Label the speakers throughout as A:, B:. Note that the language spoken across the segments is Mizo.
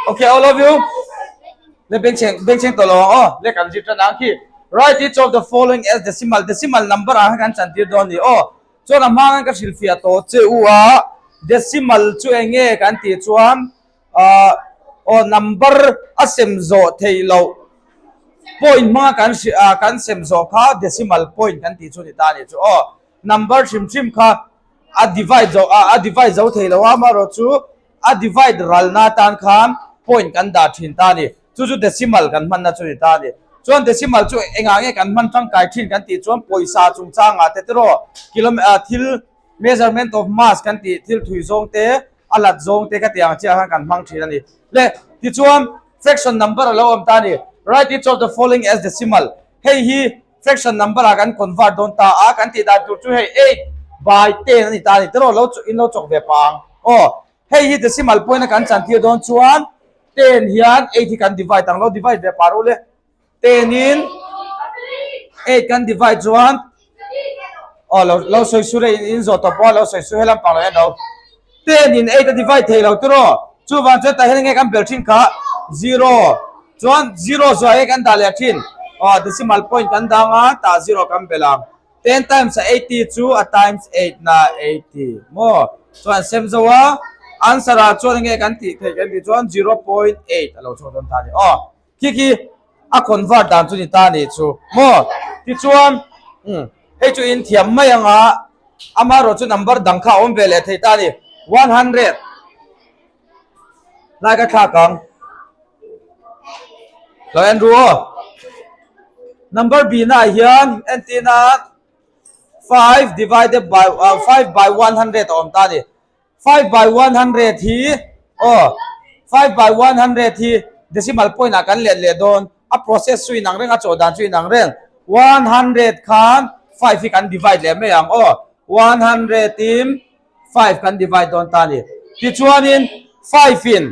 A: Okay, all of you. Le bengchheng bengchheng tawh lo ang aw. Le kan zir tan ang khi. Write each of the following as decimal. Decimal number ah khan kan chan tir dawn ni aw. Chuan a hma khan ka hrilhfiah tawh che u a. Decimal chu eng nge kan tih chuan ah aw number a sem zawh theih loh point hmanga kan hrilh ah kan sem zawh kha decimal point kan tih chu ni ta a nih chu aw. Number hrim hrim kha a divide zawh a divide zo thei lo a amaherawh chu a divide ralna atan khan point kan dah thin ta a ni. Chu chu decimal kan hmanna chu ni ta a ni. Chuan decimal chu engah nge kan hman tangkai thin kan tih chuan pawisa chungchangah te tiraw kilome ah thil measurement of mass kan tih thil thui zawng te a lat zawng te ka tih ang chiah khan kan hmang thin a ni. Le tichuan fraction number a lo awm ta a ni. Write each of the following as decimal. Hei hi Fraction number ah kan convert dawn ta a, kan tih dan tur chu hei 8 by 10 a ni ta a ni tiraw lo in lo chawk ve pah ang. Aw, hei hi decimal point a kan chan tir dawn chuan 10 hian 8 hi kan divide ang lo divide ve pah ru le. 10 in 8 kan divide chuan aw lo lo sawi su rei in zawh tawh pawh a lo sawi su helam pang lo en lo. 10 in 8 a divide thei lo tiraw chuvang chuan tah hian enge kan bel thin kha 0 chuan 0 zuah hi kan dah leh thin aw decimal point kan dang a tah 0 kan bel ang 10 times a 80 chu a times 8 na 80 maw chuan sem zo a answer ah chuan enge kan tih theih kan tih chuan 0.8 a lo chhuak dawn ta a ni aw khi khi a convert dan chu ni ta a nih chu maw tichuan umm hei chu in thiam mai anga amaherawh chu number dang kha a awm ve leh thei ta a ni 100 lai ka thlak ang lo en ru aw number b na ah hian entirna 5 divided by 5 by 100 a awm ta a ni. 5 by 100 hi aw 5 by 100 hi decimal point ah kan let leh dawn a process chu inang reng a chawh dan chu inang reng 100 khan 5 hi kan divide leh mai ang aw 100 in 5 kan divide dawn ta a ni tichuanin 5 in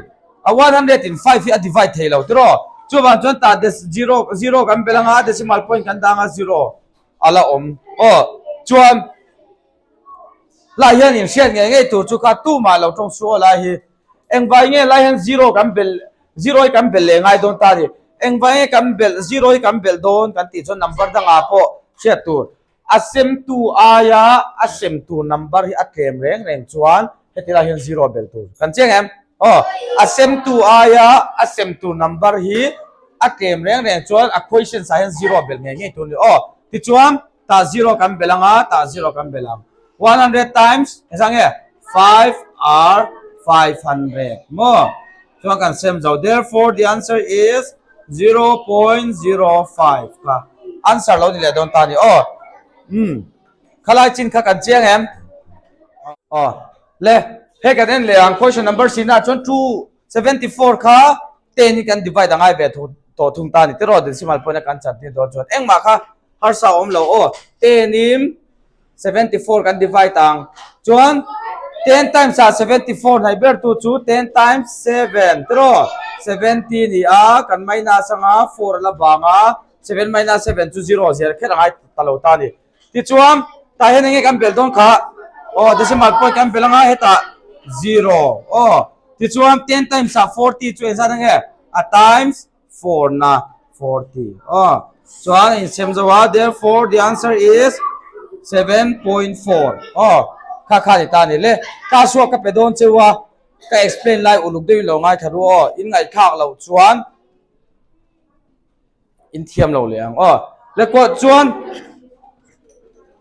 A: a 100 in 5 hi a divide thei lo tiraw chuvang chuan tah zero zero kan belh anga decimal point kan dah anga zero a la awm aw chuan. Lai hian in hriat ngei ngei tur chu kha tumah lo tawng suh aw lai hi. Engvai nge lai hian zero kan belh zero hi kan belh leh ngai dawn ta ni. Engvai nge kan belh zero hi kan belh dawn kan tih chuan number dangah pawh hriat tur. A semtu aia a sem tur number hi a tlem reng reng chuan heti lai hian zero belh tur. Kan chiang em? Aw a semtu aia a sem tur number hi a tlem reng reng chuan a quotient ah hian zero belh ngei ngei tur a ni. Aw tichuan. Tah zero kan belh ang a, tah zero kan belh ang. 100 times, engzah nge? 5 are 500. Maw? Chuan kan sem zo. Therefore, the answer is 0.05 kha. Answer lo ni leh dawn ta ni. Aw. Hmm. Khalai chin kha kan chiang em? Aw. Le, hei kan en leh ang. Question number si na chuan 274 kha 10 hi kan divide angai ve tawh thung ta ni. Tiraw decimal point a kan chan tir dawn chuan. Engmah kha Harsa awm lo aw. 10 in 74 kan divide ang. Chuan 10 times ah 74 hnaih ber tu chu 10 times 7 tiraw? 70 ni a, kan minus anga 4 a la vang a, 7 minus 7 chu 0 zel kher angai ta lo ta a ni. Tichuan tah hian enge kan belh dawn kha? Aw decimal point kan belh anga hetah 0 aw. Tichuan 10 times ah 40 chu engzat ange? A times 4 na 40 aw chuan a insem zo a therefore the answer is 7.4 aw kha kha ni ta ni le ka suak ka pe dawn cheu a ka explain lai uluk deuhin lo ngaithla ru aw in ngaihthlak loh chuan in thiam lo leh ang aw le kawh chuan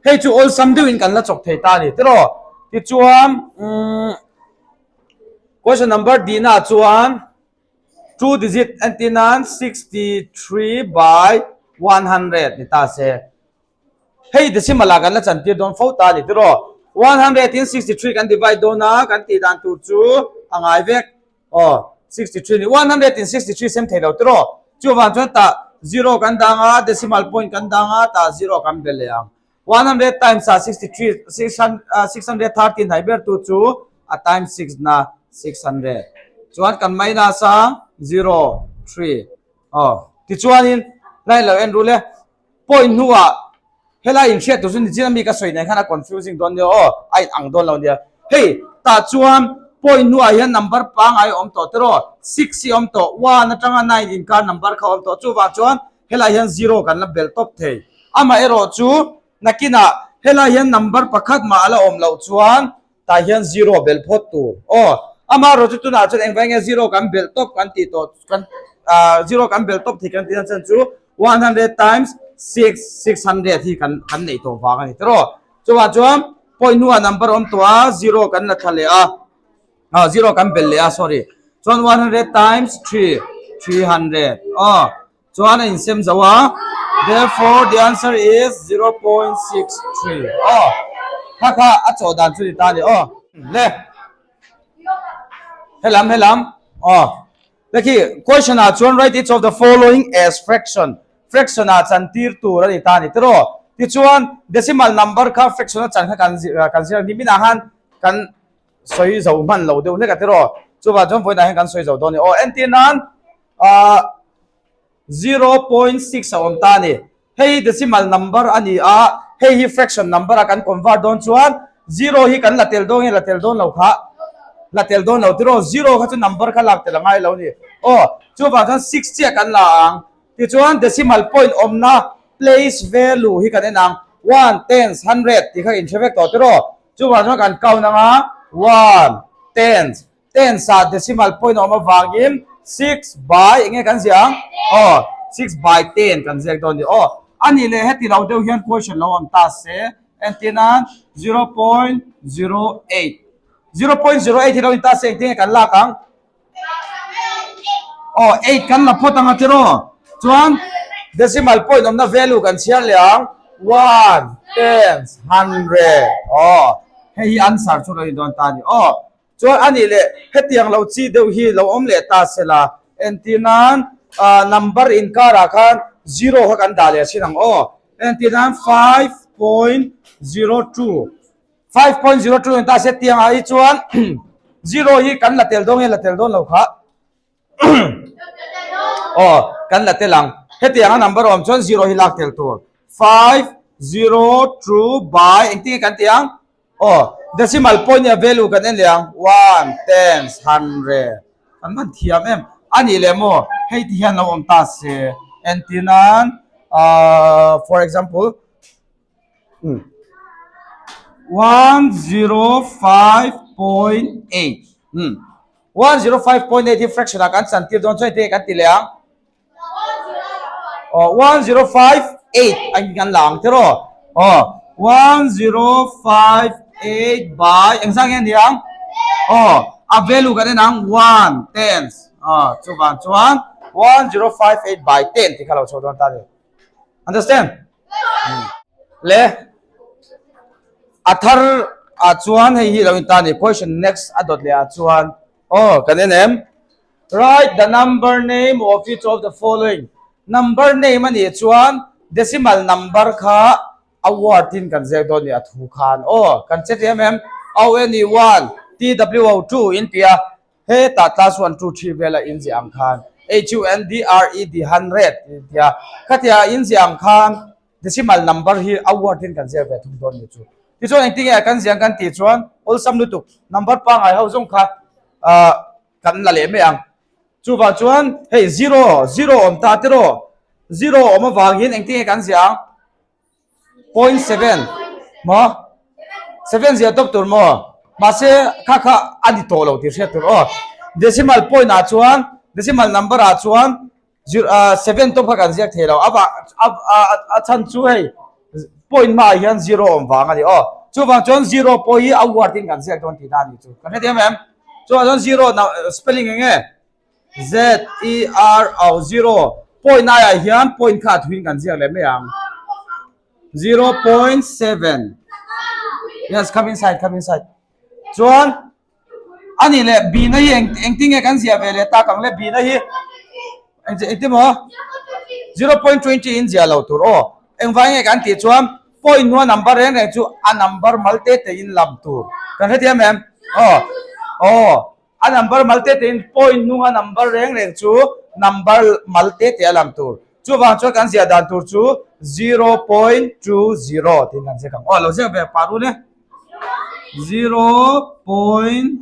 A: hei chu awlsam deuhin kan la chawk thei ta ni tiraw tichuan umm question number D na chuan Two digit entir nan 63 by 100 ni ta se. Hei decimal ah kan la chantir dawn fo ta ni tiraw. 100 in 63 kan divide dawn a, kan tih dan tur chu a ngai vek. Aw, 63 ni. 100 in 63 sem thei lo tiraw. Chuvang chuan tah zero kan dang a, decimal point kan dang a, tah zero kan bel leh ang. 100 times ah 63 613 hnaih ber tu chu a times 6 na 600 chuan kan minus a 0 3 aw tichuanin line lo en rul e point hnuah helai inhriat tur chu nichin ami ka sawi nen khan a confusing dawn nia aw a in ang dawn lo nia hei tah chuan. Point hnuah hian number pangngai a awm tawh tiraw? Six hi a awm tawh, one atanga nine inkar number kha a awm tawh. Chuvang chuan helaiah hian zero kan la belh tawp thei. Amaherawh chu nakinah helaiah hian number pakhat mah a la awm loh chuan tah hian zero belh phawt tur. Aw, amaherawh chu tunah chuan engvai nge zero kan belh tawp kan tih tawh kan ah zero kan belh tawp thei kan tih nachhan chu 100 times 6 600 hi kan kan neih tawh vang a ni tiraw. Chuvang chuan point hnuah number awm tawh a zero kan la thla leh a ah zero kan belh leh a sorry chuan 100 times 3 300 aw Chuan a insem zo a, therefore the answer is 0.63. Aw, kha kha a chawh dan chu ni ta ni aw. Le, helam helam, aw. Le khi question ah chuan write each of the following as fraction, fraction ah chan tir tur a ni ta ni tiraw. Tichuan decimal number kha fraction a chan kha kan kan zir ni minah khan kan sawi zo hman lo deuh hlek a tiraw. Chuvang chuan vawiinah hian kan sawi zo dawn a ni. Aw, entir nan ah 0.6 a awm ta a ni. Hei hi decimal number a ni a, hei hi fraction number a kan convert dawn chuan zero hi kan la tel dawn nge la tel dawn lo kha? La tel dawn lo tiraw? Zero kha chu number kha lak tel a ngai lo a ni. Aw, chuvang chuan six chiah kan la ang. Tichuan decimal point awmna place value hi kan en ang. One, tens, hundred tih kha inhre vek tawh tiraw? Chuvang chuan kan count ang a, one, tens, Tens ah decimal point a awm avangin 6 by enge kan ziah ang? Aw, 6 by 10 kan ziak dawn a ni. Aw, a nih leh heti lo deuh hian question lo awm ta se, entir nan 0.08 0.08 hi lo in ta se engtin nge kan lak ang? Aw, 8 kan la phawt ang a tiraw? Chuan decimal point awmna value kan chhiar leh ang, one, tens, hundred. Aw, hei hi answer chu lo ni dawn ta a ni. Aw. Chuan a nih leh hetiang lo chi deuh hi lo awm leh ta se la, entir nan number inkarah khan zero kha kan dah leh thin ang aw. Entir nan 5.02 5.02 in ta se tiangah hi chuan zero hi kan la tel dawn nge la tel dawn lo kha. Aw kan la tel ang. Hetianga number awm chuan zero hi lak tel tur. 502 by engtin nge kan tih ang? Aw, decimal point nia value kan en leh ang, one, tens, hundred. Kan hman thiam em? A nih leh maw, hei ti hian lo awm ta se, entir nan, ahh for example, umm 105.8, umm 105.8 hi fraction ah kan chan tir dawn chuan hei ti nge kan ti leh ang. Aw 1058 ang kan la ang tiraw aw 1058 by engzah nge ni ang aw a value kan en ang one tens aw chuvang chuan 1058 by 10 tih kha lo chho dawn ta ni understand le a thar ah chuan hei hi lo in ta ni question next a dawt leh ah chuan aw kan en em Write the number name of each of the following. Number name a nih chuan decimal number kha a word in kan ziak dawn ni a thu khan. Aw, kan che em em. O N E one, T W O two in ti a, hetah class one, two, three vela in ziah ang khan H U N D R E D hundred in ti a, khatia in ziah ang khan decimal number hi a word in kan ziak ve thung dawn ni chu. Tichuan engtinge kan ziah ang kan tih chuan awlsam lutuk number pangngai ho zawng kha ah Kan la leh mai ang. Chuvang chuan hei zero, zero awm ta tiraw? Zero awm avangin engtin nge kan ziah ang? Point seven maw? Seven ziah tawp tur maw? Mahse kha kha a ni tawh lo tih hriat tur aw. Decimal point ah chuan, decimal number ah chuan Zir ah seven tawp kha kan ziak thei lo a vah a a a chhan chu hei point hmaah hian zero awm vang a ni aw chuvang chuan zero pawh hi a word in kan ziak dawn tihna a ni chu kan hrethiam em chuvang chuan zero na spelling eng nge z e r o zero point aiah hian point kha a thuin kan ziak leh mai ang 0.7 yes come inside come inside chuan A nih leh bina hi eng engtin nge kan ziah ve leh tak ang le bina hi engtin maw 0.20 in ziah lo tur aw engvai nge kan tih chuan point hnua number reng reng chu a number mal te te in lam tur kan hrethiam em aw aw a number mal te te in point hnunga number reng reng chu number mal te te a lam tur chuvang chuan kan ziah dan tur chu 0.20 tiin kan ziak ang aw lo ziak ve pah run e. 0.20.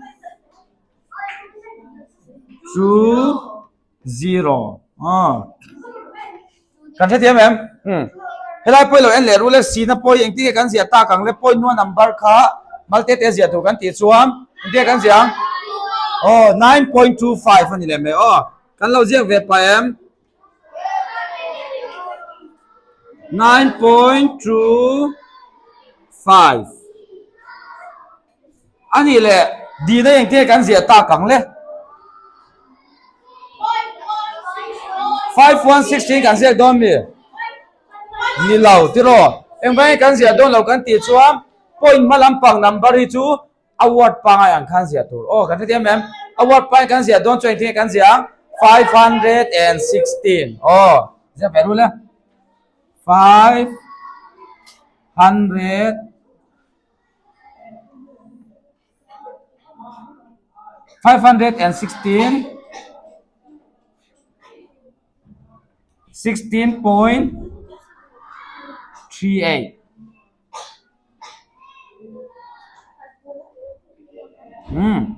A: 2 0 ah kan hrethiam em hmm helai pawh lo en leh rule si na pawh engtin nge kan ziah tak ang le point hnuah number kha malte te ziah tur kan tih chuan engtin nge kan ziah ang aw 9.25 a ni leh mai aw kan lo ziak ve pah em 9.25 A nih leh dina engte kan ziah tak ang le? 516 kan ziak dawn mi? Ni lo tiraw. Engvangin kan ziah dawn lo kan tih chuan point hma lampang number hi chu a word pangai ang khan ziah tur. Aw kan hrethiam em? A word pangai kan ziah dawn chuan engtin nge kan ziah ang? 516. Aw ziak ve rul e. 500 516 16.38 Hmm.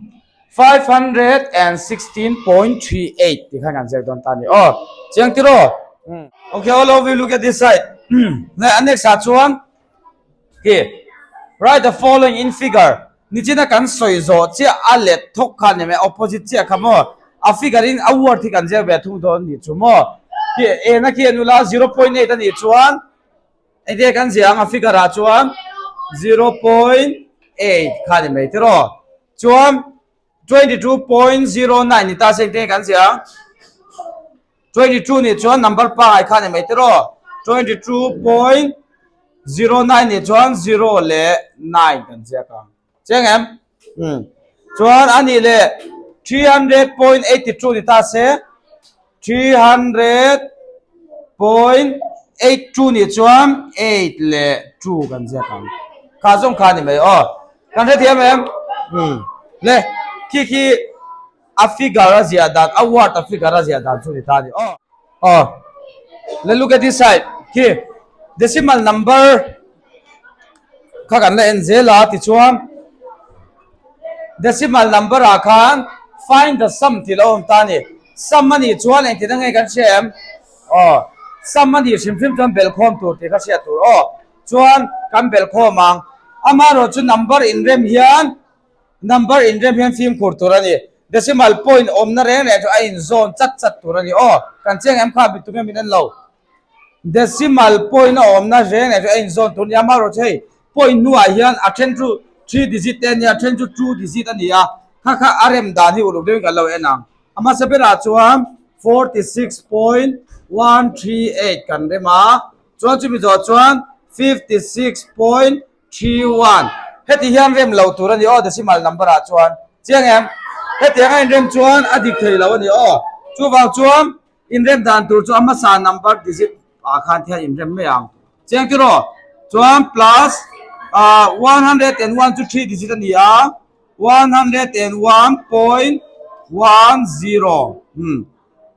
A: 516.38 ti khan kan ziak dawn ta ni. Oh, chiang tiro. Hmm. Okay, all of you look at this side. Na next ah chuan Hi, Write the following in figure, Nichina kan sawi zawh chiah a let thawk kha ni mai, opposite chiah kha maw? A figure in a word hi kan ziak ve thung dawn ni chu maw? Khi ena khi an ula 0.8 a nih chuan engtin kan ziah ang a figure ah chuan 0.8 kha ni mai tiraw? Chuan 22.09 ni ta se engtin kan ziah ang? 22 nih chuan number pangai kha ni mai tiraw 22.09 nih chuan 0 leh 9 kan ziak ang chiang em hmm chuan a nih leh 300.82 ni ta se 300.82 nih chuan 8 leh 2 kan ziak ang kha zawng kha ni mai aw kan hrethiam em hmm le khi khi A figure a ziah dan, a word a figure a ziah dan chu ni ta a ni. Aw. Aw. Le look at this side. Khi decimal number kha kan la en zel a tichuan decimal number ah khan find the sum tih lo awm ta a ni. Sum a nih chuan engtin ange kan hria em? Aw. Sum a nih hrim hrim chuan belhkhawm tur tih kha hriat tur. Aw. Chuan kan belhkhawm ang. Amaherawhchu number inrem hian Number inrem hian fimkhur tur a ni. Decimal point awmna reng reng chu a inzawn chat chat tur a ni. Aw, kan chiang em kha bitu nge min en lo. Decimal point a awmna reng reng chu a inzawn tur a ni a, amaherawhchu chu hei point hnuah hian a then chu three digit te a nia, a then chu two digit a ni a, kha kha a rem dan hi uluk deuhin kan lo en ang. A hmasa berah chuan 46.138 kan rem a, chuan chumi zawh chuan 56. 31. Heti hian rem lo tur a ni aw decimal number ah chuan. Chiang em? Hetiang a inrem chuan a dik thei lo a ni aw. Chuvang chuan inrem dan tur chu a hmasa number digit ah khan thian inrem mai ang. Chiang tiraw? Chuan plus 101 chu 3 digit a ni a, 101.10 hmm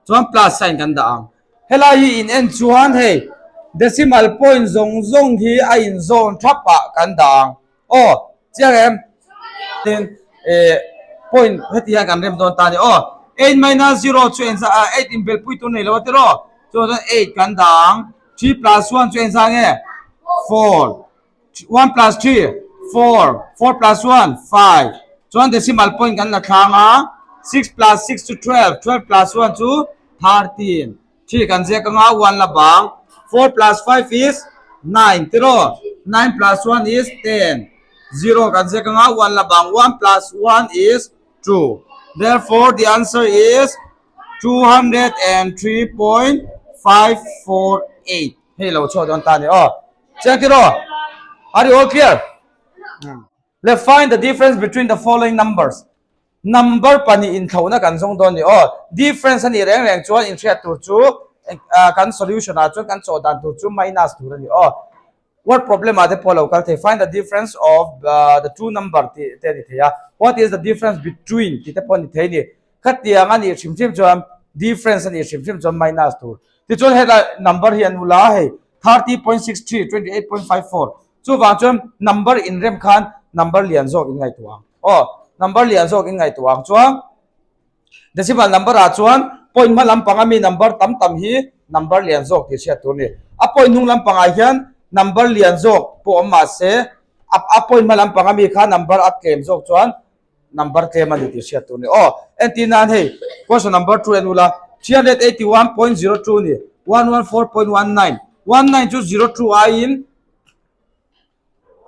A: chuan plus sign kan dah ang. Helai hi in en chuan hei decimal point zawng zawng hi a inzawn thap ah kan dah ang. Aw, chiang em? Tin, eh, point heti hian kan rem dawn ta a ni. Aw, eight minus zero chu engzah ah eight inbelpui tur nei lo a tiraw? Chuan chuan eight kan dah ang. Three plus one chu engzah nge? Four. 1 plus 3, 4, 4 plus 1, 5. Chuan decimal point kan la thlang a, 6 plus 6 chu 12, 12 plus 1 chu 13. 3 kan ziak anga 1 la bang. 4 plus 5 is 9 tiraw? 9 plus 1 is 10. 0 kan ziak anga 1 la bang. 1 plus 1 is 2. Therefore, the answer is 203.548. Hei lo chhuah dawn ta ni aw. Chiang tiraw? Are you all clear? Let's find the difference between the following numbers. Number pahnih inthlauhna kan zawng dawn ni aw. Difference a nih reng reng chuan inhriat tur chu kan solution ah chuan kan chawh dan tur chu minus tur a ni aw. Word problem ah te pawh lo kal thei. Find the difference of the two number tih te a ni thei a. What is the difference between tih te pawh a ni thei a ni. Khatiang a nih hrim hrim chuan difference a nih hrim hrim chuan minus tur. Tichuan helai number hi an ula hei 30.63, 28.54 chuvang chuan number inrem khan number lian zawk in ngaihtuah ang. Aw, number lian zawk in ngaihtuah ang chuan Decimal number ah chuan point hma lampang a mi number tam tam hi number lian zawk tih hriat tur a ni. A point hnung lampang ah hian number lian zawk pawh awm mah se a point hma lampang a mi kha number a tlem zawk chuan number tlem a ni tih hriat tur a ni. Aw, entir nan hei question number 2 en ula 381.02 ni 114.19 19 chu 02 aiin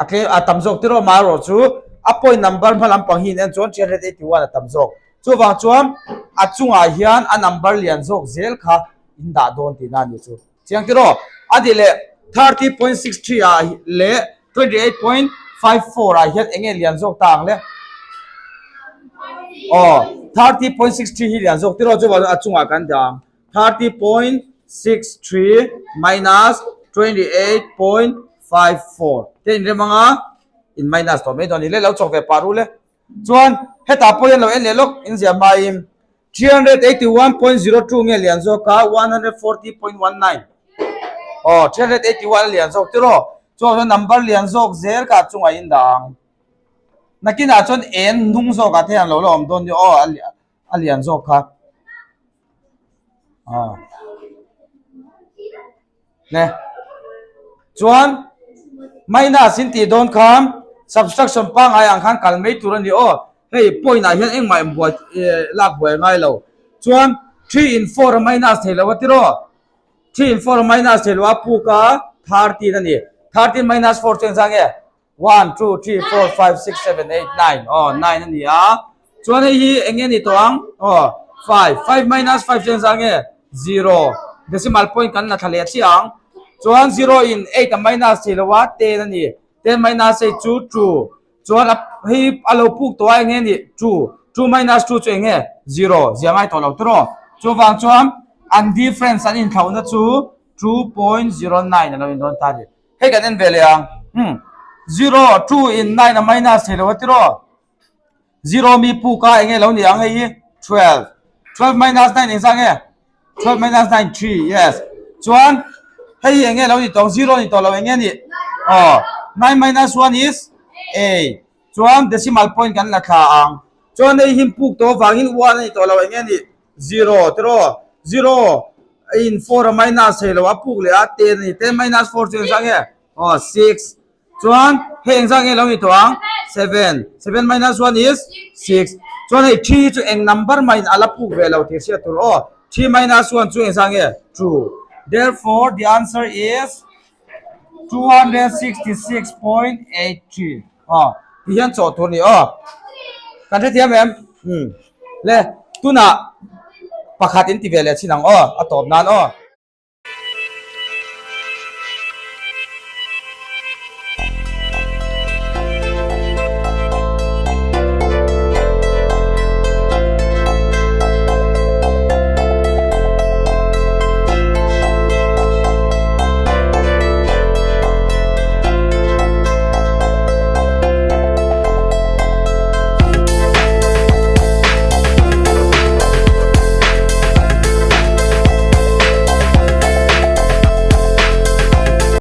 A: a tlem a tam zawk tirh amaherawh chu a point number hma lampang hi in en chuan 381 a tam zawk. Chuvang chuan a chungah hian a number lian zawk zel kha in dah dawn tihna a ni chu. Chiang tiraw? A tih leh 30.63 ah leh 28.54 ah hian eng nge lian zawk ta ang le? Aw, 30.63 hi lian zawk tiraw chuvang chuan a chungah kan dah ang. 30.63 minus 28.54 te inrem anga in minus tawh mai dawn a ni le, lo chawk ve pah ru le. Chuan hetah pawh hian lo en leh lawk in ziah hmain 381.02 nge lian zawk a 140.19 aw 381 a lian zawk tiraw chuan chuan number lian zawk zel kha a chungah in dah ang nakinah chuan en hnung zawkah te hian lo la awm dawn nia aw a lian zawk kha aw Ne. Chuan minus in tih dawn khan subtraction pangngai ang khan kal mai tur a ni aw. Hei point ah hian engmah in buai lak buai a ngai lo. Chuan 3 in 4 a minus thei lo a tiraw. 3 in 4 a minus thei lo a puk a 13 a ni. 13 minus 4 chu engzah nge? 1, 2, 3, 4, 5, 6, 7, 8, 9. Aw, 9 a ni a. Chuan hei hi eng nge ni tawh ang? Aw, 5. 5 minus 5 chu engzah nge? 0. Decimal point kan la thla leh chiah ang. Chuan 0 in 8 a minus thei lo a, 10 a ni. 10 minus 8 chu 2. Chuan a hei a lo puk tawh a eng nge ni? 2. 2 minus 2 chu eng nge? 0. Zia ngai tawh lo tawh rawh. Chuvang chuan an difference an inthlauhna chu 2.09 a lo indawn ta a ni. Hei kan en ve leh ang. Hmm. 0, 2 in 9 a minus thei lo a tiraw? 0 mi puk a enge lo ni ang hei hi? 12. 12 minus 9 engzah nge? 12 minus 9, 3. Yes. Chuan hei hi enge lo ni tawh? 0 ni tawh lo enge ni? Oh, 9 minus 1 is 8. Chuan decimal point kan la thla ang. Chuan hei hi puk tawh vangin 1 a ni tawh lo enge ni? 0 tiraw? 0 in 4 a minus thei lo a puk leh a 10 a ni. 10 minus 4 chu engzah nge? Aw 6. Chuan hei engzah nge lo ni tawh ang? 7. 7 minus 1 is 6. Chuan hei 3 chu eng number mah in a la puk ve lo tih hriat tur aw. 3 minus 1 chu engzah nge? 2. Therefore the answer is 266.83. Aw ti hian chawh tur a ni aw. Kan hrethiam em? Umm. Le tunah pakhat in ti ve leh chin ang aw a tawp nan aw.